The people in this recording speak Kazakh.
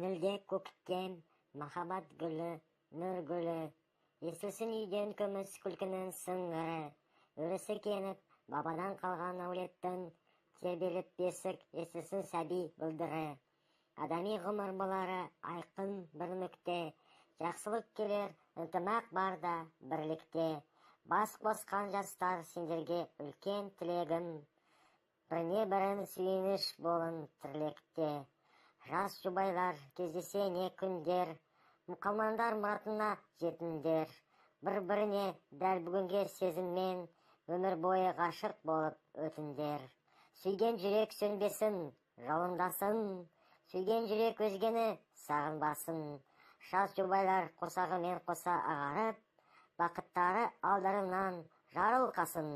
Көңілде көктем, махаббат гүлі, нұр гүлі. Естілсін үйден күміс күлкінің сыңғыры. Өрісі кеңіп, бабадан қалған әулеттің тербеліп бесік, естілсін сәби бұлдыры. Адами ғұмыр болары айқын бір нүкте. Жақсылық келер, ынтымақ бар да бірлікте. Бас қосқан жастар, сендерге үлкен тілегім. Біріне бірін сүйеніш болын тірлікте. Жас жұбайлар кездесе не күндер, мұқалмандар мұратына жетіңдер. Бір-біріне дәл бүгінге сезіммен өмір бойы ғашық болып өтіңдер. Сүйген жүрек сөнбесін, жалындасын, сүйген жүрек өзгені сағынбасын. Жас жұбайлар қосағымен қоса ағарып, бақыттары алдарынан жарылқасын.